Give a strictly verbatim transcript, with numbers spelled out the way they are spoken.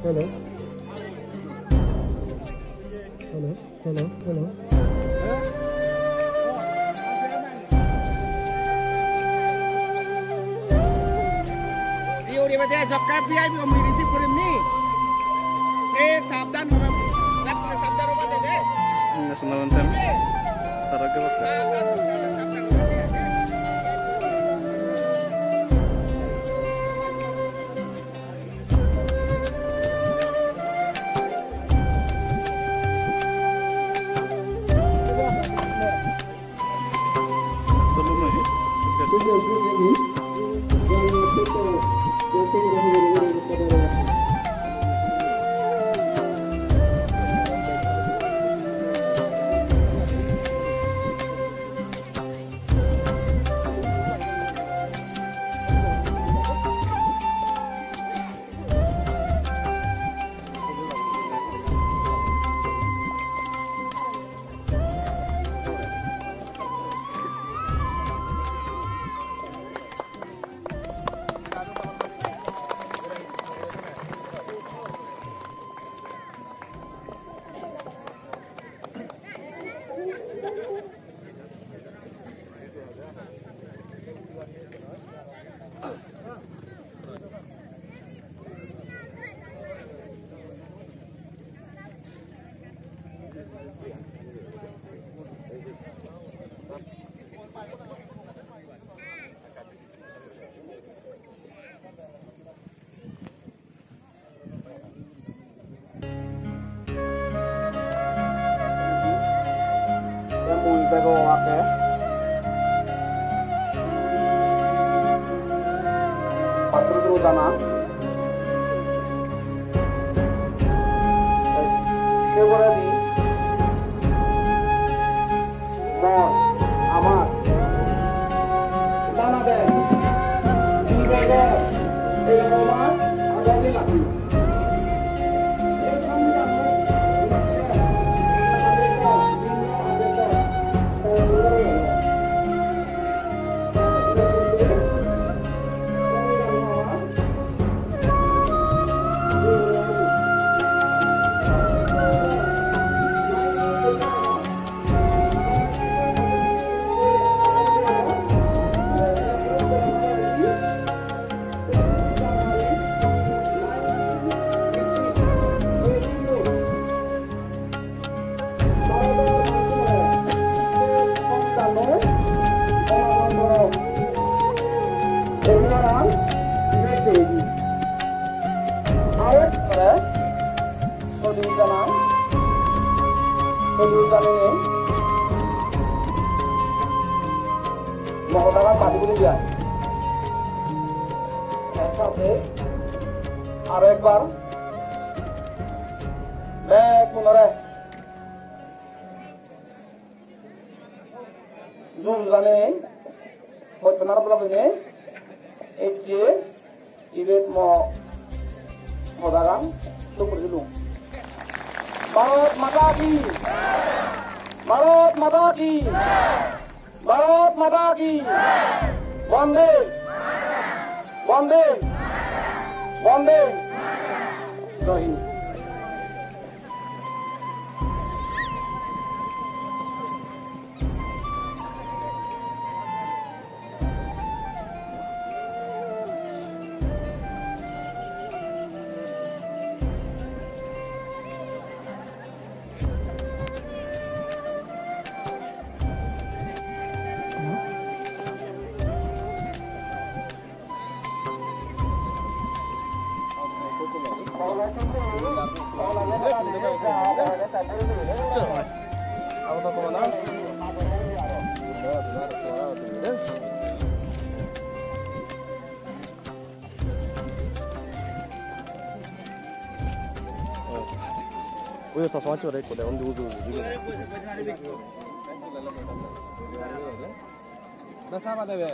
Hello. Hello, hello, hello. Ei uri bade jokke V I P gom receive gurim ni. E sabdan hobe, sabdan hobe de de. National anthem. Tara ge bakka. Sabdan hobe de, sabdan hobe de. Te mui bego age. Patro duro dana. Se poredi mor, amar, dana den. Di bego, egaro mas, agadi mati. Sodhu janang, sodhu janeye, Mogodaga badi buli diya. Tar sate aro ekbar bek munore jum janeye, hojpanar bolok ine ecche. Ibet mo hodagan suguri dilung. Bharat Mata Ki! Bharat Mata Ki! Bharat Mata Ki! Bande! Bande! Bande! Jai Hind. Oi, ta somajje ore ekko de, undi uju uju. Na, sama debe.